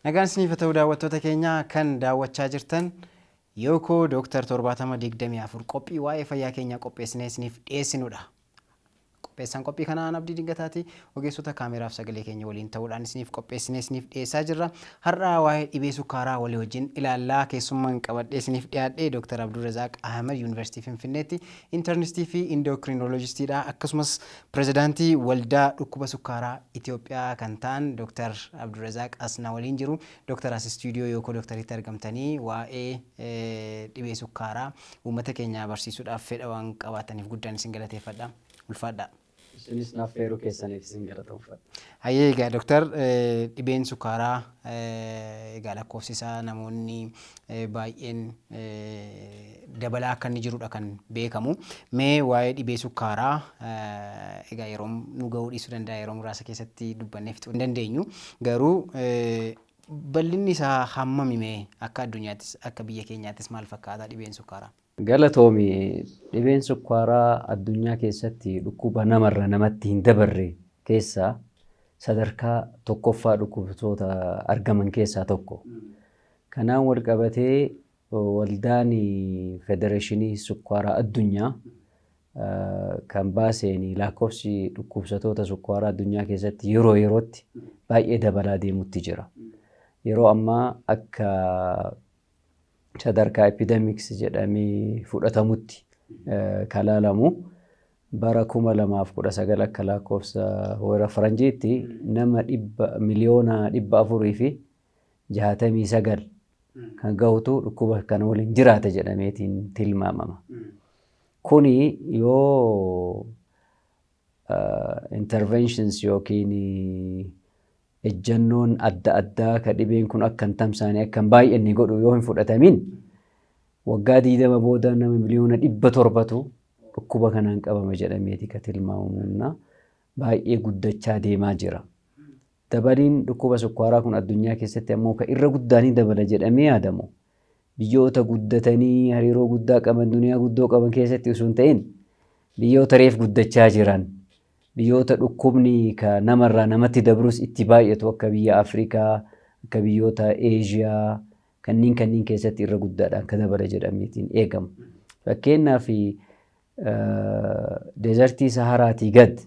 Nagaan isiniif haa ta'u daawwattoota keenya kan daawwachaa jirtan Yookoo Dooktar 7024 qophii waa'ee fayyaa keenyaa qopheessinee isiniif dhiyeessinudha. Qopheessaan qophii kanaa Abdii Dingataati. Ogeessota kaameraaf sagalee keenya waliin ta'uudhaan isiniif qopheessinee isiniif dhiyeessaa jirra. Har'a waa'ee dhibee sukkaaraa walii wajjin ilaallaa keessummaan qabadhee isiniif dhiyaadhe Dooktar Abdurrazaaq Ahmed Yuunivarsiitii Finfinneetti intarnistii fi indokirinoloojistiidha. Akkasumas pirezidaantii waldaa dhukkuba sukkaaraa Itoophiyaa kan ta'an Dooktar Abdurrazaaq Asna waliin jiru. Dooktar as istuudiyoo Yookoo Dooktaritti argamtanii waa'ee dhibee sukkaaraa uummata keenya barsiisuudhaaf fedha waan qabaataniif guddaan isin galateeffadha. Ulfaadhaa. Isinis naaf feeruu keessaniif isin galatoomfadha. Hayyee, egaa dooktar, dhibeen sukkaaraa egaa lakkoofsi isaa namoonni baay'een dabalaa akka inni jirudha kan beekamu. Mee waa'ee dhibee sukkaaraa egaa yeroo nu ga'uu dhiisuu danda'a, yeroo muraasa keessatti dubbannee fixuu hin dandeenyu. Garuu bal'inni isaa hammami? Mee akka addunyaattis akka biyya keenyaattis maal fakkaata dhibeen sukkaaraa? Galatoomi. Dhibeen sukkaaraa addunyaa keessatti dhukkuba namarra namatti hin dabarre keessaa sadarkaa tokkoffaa dhukkubtoota argaman keessaa tokko. Kanaan wal qabatee waldaan federeeshinii sukkaaraa addunyaa kan baaseen lakkoofsi dhukkubsatoota sukkaaraa addunyaa keessatti yeroo yerootti baay'ee dabalaa deemutti jira. Yeroo ammaa akka sadarkaa epidemics jedhamee fudhatamutti kan laalamu bara 2019 akka lakkoofsa warra faranjiitti nama 469,000,000 kan gahutu dhukkuba kana waliin jiraata jedhameetiin tilmaamama. Kuni yoo interventions yookiin ejjannoon adda addaa ka dhibeen kun akka hin tamsaane, akka hin baay'anne godhu yoo hin fudhatamin, waggaa 20 booda nama 700,000,000tu dhukkuba kanaan qabama jedhameeti ka tilmaamamuunna baay'ee guddachaa deemaa jira. Dabaliin dhukkuba sukkaaraa kun addunyaa keessatti ammoo ka irra guddaanii dabala jedhamee yaadamu biyyoota guddatanii hariiroo guddaa qaban, duniyaa guddoo qaban keessatti osoo hin ta'in, biyyoota reef guddachaa jiran, biyyoota dhukkubni ka namarraa namatti dabrus itti baay'atu, akka biyya Afrikaa, akka biyyoota Eeshiyaa kanneen kanneen keessatti irra guddaadhaan ka dabala jedhameetiin eegama. Fakkeenyaaf, deezertii Saharaatii gad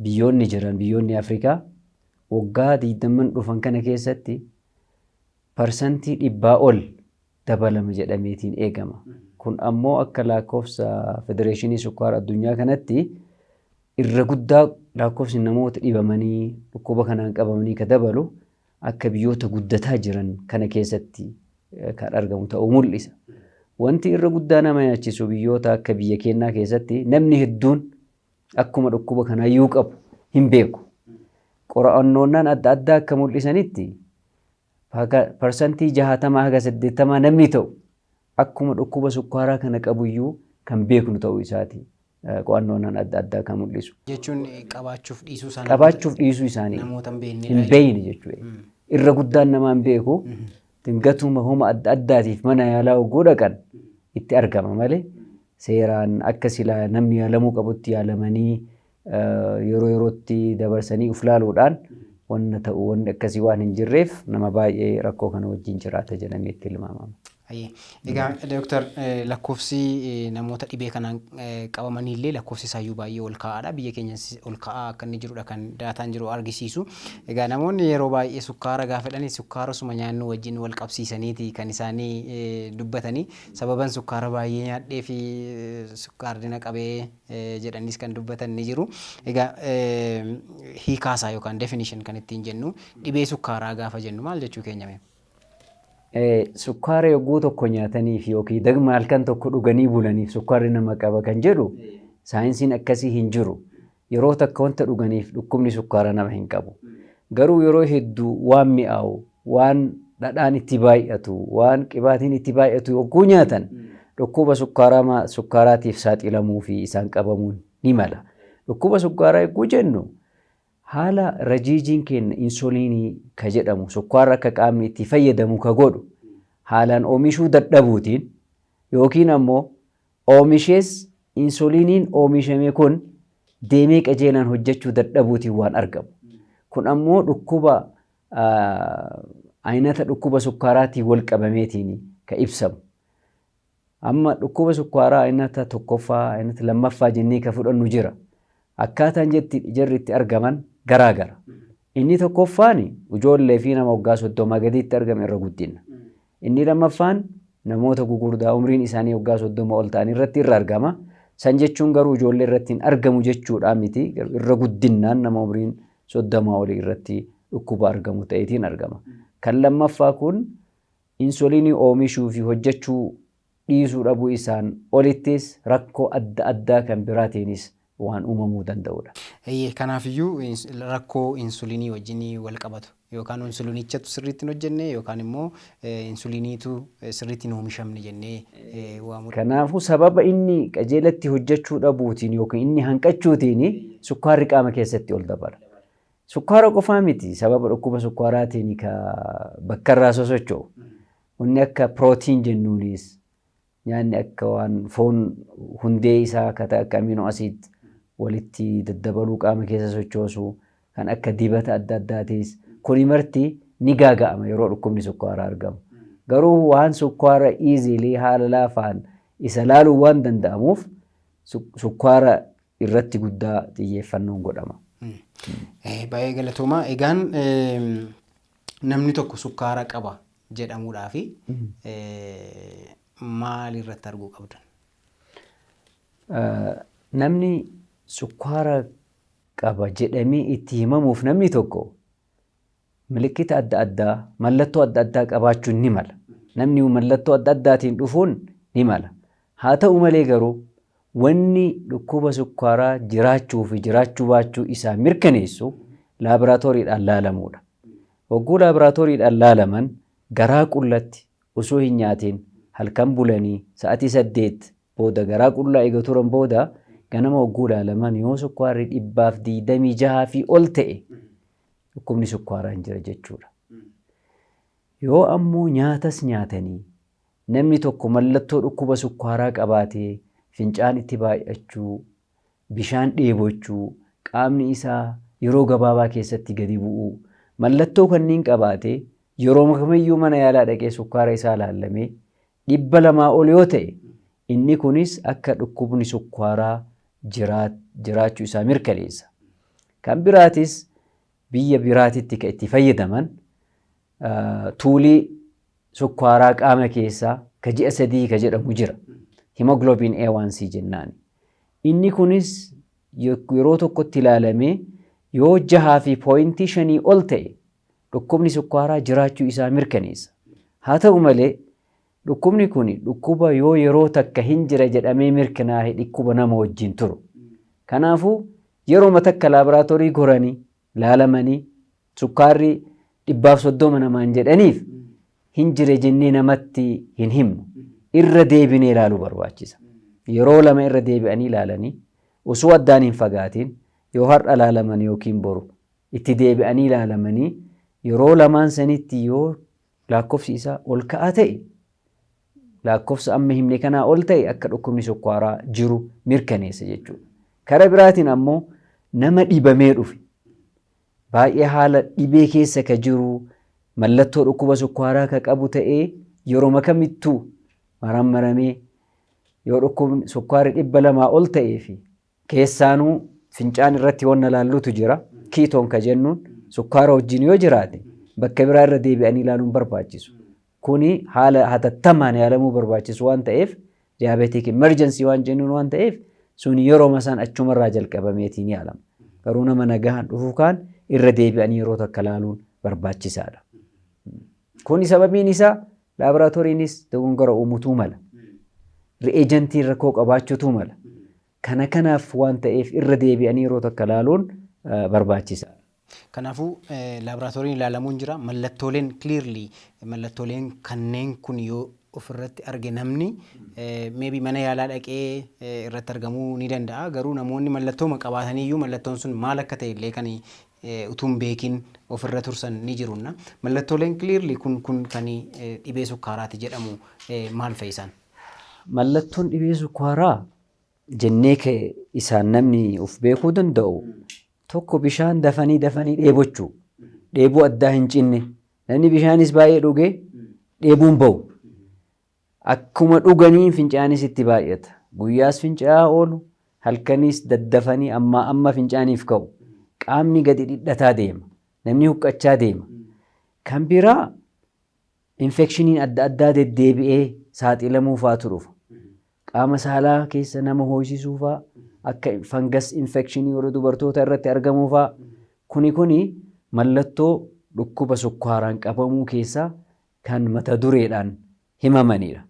biyyoonni jiran, biyyoonni Afrikaa, waggaa 20n dhufan kana keessatti 100% ol dabalama jedhameetiin eegama. Kun ammoo akka lakkoofsa federeeshinii sukkaara addunyaa kanatti irra guddaa lakkoofsi namoota dhibamanii dhukkuba kanaan qabamanii ka dabalu akka biyyoota guddataa jiran kana keessatti kan argamu ta'uu mul'isa. Wanti irra guddaa nama yaachisu biyyoota akka biyya keenyaa keessatti namni hedduun akkuma dhukkuba kanaayyuu qabu hin beeku. Qorannoonnaan adda addaa akka mul'isanitti 60% haga 80 namni ta'u akkuma dhukkuba sukkaaraa kana qabuyyuu kan beeknu ta'uu isaati qo'annoonnaan adda addaa kan mul'isu. Jechuun qabaachuuf dhiisuu isaanii. Qabaachuuf dhiisuu isaanii namoota hin beekne. Hin beekne jechuudha. Irra guddaan namaa hin beeku. Gatuma homa adda addaatiif mana yaalaa hogguu dhaqan itti argama malee, seeraan akka silaa namni yaalamuu qabutti yaalamanii yeroo yerootti dabarsanii uf laaluudhaan wanna ta'u wanni akkasii waan hin jirreef nama baay'ee rakkoo kana wajjin jiraata jedhamee itti tilmaamama. Egaa dooktar, lakkoofsi namoota dhibee kanaan qabamanii illee lakkoofsi isaayyuu baay'ee ol ka'aadha. Biyya keenyas ol ka'aa akka inni jirudha kan daataan jiru argisiisu. Egaa namoonni yeroo baay'ee sukkaara gaafa jedhani sukkaara suma nyaannu wajjin wal qabsiisaniiti kan isaanii dubbatanii. Sababan sukkaara baay'ee nyaadhee fi sukkaarri na qabee jedhaniis kan dubbatan ni jiru. Egaa hiikaasaa yookaan definition kan ittiin jennu, dhibee sukkaaraa gaafa jennu maal jechuu keenya mee? Sukkaara yogguu tokko nyaataniif yookiin dagma halkan tokko dhuganii bulaniif sukkaarri nama qaba kan jedhu saayinsiin akkasii hin jiru. Yeroo takka wanta dhuganiif dhukkubni sukkaara nama hin qabu. Garuu yeroo hedduu waan mi'aawu, waan dhadhaan itti baay'atu, waan qibaatiin itti baay'atu yogguu nyaatan dhukkuba sukkaaraatiif saaxilamuu fi isaan qabamuun ni mala. Dhukkuba sukkaaraa yogguu jennu haala rajiijiin keenya insuliinii ka jedhamu, sukkaara akka qaamni itti fayyadamu ka godhu, haalaan oomishuu dadhabuutiin yookiin ammoo oomishees insuliiniin oomishame kun deemee qajeelaan hojjechuu dadhabuutiin waan argamu. Kun ammoo dhukkuba Aynata dhukkuba sukkaaraatiin wal qabameetiin ka ibsamu. Amma dhukkuba sukkaaraa aynata tokkoffaa, aynata lammaffaa jennee ka fudhannu jira. Akkaataan jarri itti argaman garaagara. Inni tokkoffaan ijoollee fi nama waggaa 30 gaditti argame irra guddina. Inni lammaffaan namoota gugurdaa umriin isaanii waggaa 30 ol ta'an irratti irra argama. San jechuun garuu ijoollee irratti hin argamu jechuudha miti. Irra guddinaan nama umriin 30 olii irratti dhukkuba argamu ta'eetiin argama. Kan lammaffaa kun insuliinii oomishuu fi hojjechuu dhiisuu dhabuu isaan olittis rakkoo adda addaa kan biraatiinis waan uumamuu danda'udha. Kanaafiyyuu rakkoo insuliinii wajjin wal qabatu yookaan insuliinichatu sirriitti hin hojjenne yookaan immoo insuliiniitu sirriitti hin oomishamne jennee waamuu. Kanaafuu sababa inni qajeelatti hojjechuu dhabuutiin yookiin inni hanqachuutiin sukkaarri qaama keessatti ol dabala. Sukkaara qofaa miti, sababa dhukkuba sukkaaraatiin ka bakkarraa sosocho'u. Wanni akka pirootiin jennuunis, nyaanni akka waan foon hundee isaa akka ta'e akka amino acid walitti daddabaluu qaama keessa sochoosu, kan akka dibata adda addaatis, kuni marti ni gaaga'ama yeroo dhukkubni sukkaaraa argamu. Garuu waan sukkaara easily haala laafaan isa laaluu waan danda'amuuf sukkaara irratti guddaa xiyyeeffannoon godhama. Baay'ee galatooma. Egaan namni tokko sukkaara qaba jedhamuudhaafi maal irratti arguu qabdan? Namni sukkaara qaba jedhamee itti himamuuf namni tokko milikkita adda addaa, mallattoo adda addaa qabaachuun ni mala. Namni mallattoo adda addaatiin dhufuun ni mala. Haa ta'u malee garuu wanni dhukkuba sukkaaraa jiraachuu fi jiraachuu baachuu isaa mirkaneessu laaboraatooriidhaan laalamuudha. Hogguu laaboraatooriidhaan laalaman garaa qullatti osoo hin nyaatiin halkan bulanii sa'atii 8 booda garaa qullaa eega turan booda ganama hogguu laalaman yoo sukkaarri 126 fi ol ta'e dhukkubni sukkaaraa hin jira jechuudha. Yoo ammoo nyaatas nyaatanii namni tokko mallattoo dhukkuba sukkaaraa qabaatee fincaan itti baay'achuu, bishaan dheebochuu, qaamni isaa yeroo gabaabaa keessatti gadi bu'uu, mallattoo kanneen qabaatee yeroo kamiyyuu mana yaalaa dhaqee sukkaara isaa laallamee 200 ol yoo ta'e inni kunis akka dhukkubni sukkaaraa jiraachuu isaa mirkaneessa. Kan biraatis biyya biraatitti kan itti fayyadaman tuulii sukkaaraa qaama keessaa ka ji'a 3 ka jedhamu jira. Hemoglobin A1C jennaan. Inni kunis yeroo tokkotti ilaalamee yoo 6.5 ol ta'e dhukkubni sukkaaraa jiraachuu isaa mirkaneessa. Haa ta'u malee dhukkubni kun dhukkuba yoo yeroo takka hin jira jedhamee mirkanaa'e dhukkuba nama wajjin turu. Kanaafuu yeroo takka laaboraatoorii goranii laalamanii sukkaarri 130 namaan jedhaniif hin jire jennee namatti hin himnu. Irra deebinee ilaaluu barbaachisa. Yeroo lama irra deebi'anii ilaalanii osoo addaan hin fagaatiin yoo har'a ilaalaman yookiin boru itti deebi'anii ilaalamanii yeroo lamaan sanitti yoo lakkoofsi isaa ol ka'aa ta'e, lakkoofsa amma himne kanaa ol ta'e, akka dhukkubni sukkaaraa jiru mirkaneessa jechuudha. Karaa biraatiin ammoo nama dhibamee dhufe, baay'ee haala dhibee keessa ka jiru, mallattoo dhukkuba sukkaaraa ka qabu ta'ee yeroo kamittuu marammaramee yoo dhukkubni sukkaarri 200 ol ta'ee fi keessaanuu fincaan irratti wanna laallutu jira, ketone ka jennuun sukkaara wajjin yoo jiraate bakka biraa irra deebi'anii ilaaluun barbaachisu. Kuni haala hatattamaan yaalamuu barbaachisu waan ta'eef, diabetic emergency waan jennuun waan ta'eef, sun yeroo isaan achumarraa jalqabameetiin yaalama. Garuu nama nagahaan dhufu kaan irra deebi'anii yeroo takka laaluun barbaachisaadha. Kuni sababiin isaa laaboraatooriinis dogongora uumutuu mala. Reagentiin rakkoo qabaachuutu mala. Kana kanaaf waan ta'eef irra deebi'anii yeroo takka laaluun barbaachisaadha. Kanaafuu laaboraatooriin ilaalamuun jira. Mallattooleen clearly mallattooleen kanneen kun yoo ofirratti arge namni maybe mana yaalaa dhaqee irratti argamuu ni danda'a. Garuu namoonni mallattoo qabaatanii iyyuu mallattoon sun maal akka ta'e illee kan utuu hin beekin ofirra tursan ni jirunna. Mallattooleen clearly kun kan dhibee sukkaaraati jedhamu maal fa'i isaan? Mallattoon dhibee sukkaaraa jennee isaan namni of beekuu danda'u tokko bishaan dafanii dafanii dheebochuu. Dheebuu addaa hin cinne. Namni bishaanis baay'ee dhugee dheebuun bahu. Akkuma dhuganiin fincaanis itti baay'ata. Guyyaas fincaa'aa oolu, halkanis daddafanii ammaa amma fincaaniif ka'u. Qaamni gadi dhidhataa deema. Namni huqqachaa deema. Kan biraa infekshiniin adda addaa deddeebi'ee saaxilamuu fa'aatu dhufa. Qaama saalaa keessa nama hoo'isisuu fa'a, akka fungus infekshinii warra dubartoota irratti argamuu fa'a. Kuni mallattoo dhukkuba sukkaaraan qabamuu keessaa kan mata dureedhaan himamanidha.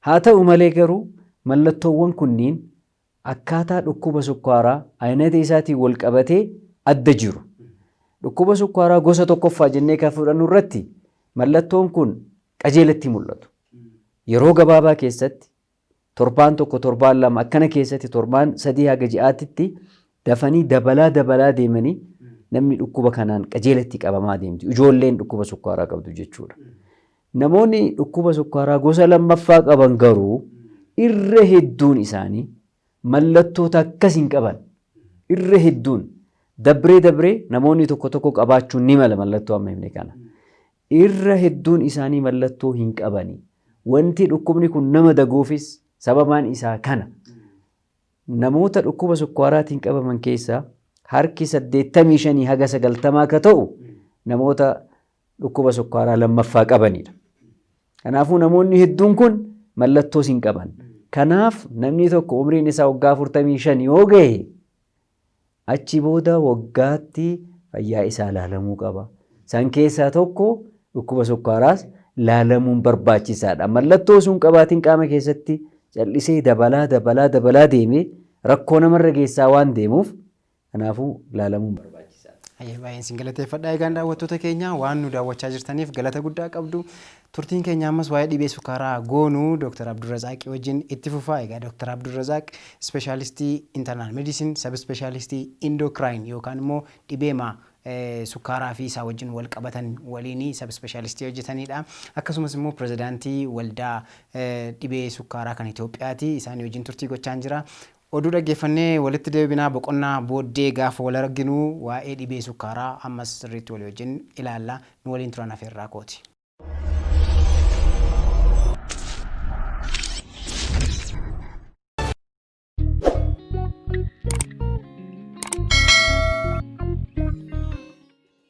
Haa ta'u malee garuu mallattoowwan kunniin akkaataa dhukkuba sukkaaraa aynata isaatiin wal qabatee adda jiru. Dhukkuba sukkaaraa gosa tokkoffaa jennee kan fudhannu irratti mallattoon kun qajeelatti mul'atu. Yeroo gabaabaa keessatti torbaan tokko, torbaan lama akkana keessatti, torbaan 3 haga ji'aatitti dafanii dabalaa dabalaa deemanii namni dhukkuba kanaan qajeelatti qabamaa deemti. Ijoolleen dhukkuba sukkaaraa qabdu jechuudha. Namoonni dhukkuba sukkaaraa gosa lammaffaa qaban garuu irra hedduun isaanii mallattoota akkas hin qaban. Irra hedduun dabree dabree namoonni tokko tokko qabaachuun ni mala mallattoo amma himne kana. Irra hedduun isaanii mallattoo hin qabani. Wanti dhukkubni kun nama daguufis sababaan isaa kana. Namoota dhukkuba sukkaaraatiin qabaman keessaa harki 85 haga 90 akka ta'u namoota dhukkuba sukkaaraa lammaffaa qabanidha. Kanaafuu namoonni hedduun kun mallattoos hin qaban. Kanaaf namni tokko umriin isaa waggaa 45 yoo gahe achi booda waggaatti fayyaa isaa laalamuu qaba. San keessaa tokko dhukkuba sukkaaraas laalamuun barbaachisaadha. Mallattoo sun qabaatiin qaama keessatti callisee dabalaa dabalaa dabalaa deemee rakkoo namarra geessaa waan deemuuf kanaafuu laalamuun barbaachisaadha. Ayyee, baay'een isin galateeffadha. Egaan daawwattoota keenya, waan nu daawwachaa jirtaniif galata guddaa qabdu. Turtiin keenya ammas waa'ee dhibee sukkaaraa goonuu Dr. Abdurrazaaqii wajjin itti fufaa. Egaa Dr. Abdurrazaaq ispeeshaalistii internal medicine, sub ispeeshaalistii endocrine yookaan immoo dhibeema sukkaaraa fi isaa wajjin wal qabatan waliin sub ispeeshaalistii hojjetanidha. Akkasumas immoo pirezidaantii waldaa dhibee sukkaaraa kan Itoophiyaati. Isaanii wajjin turtii gochaan jira. Oduu dhaggeeffannee walitti deebinaa. Boqonnaa booddee gaafa wal arginu waa'ee dhibee sukkaaraa ammas sirriitti walii wajjin ilaalla. Nu waliin turan afeerraa kooti.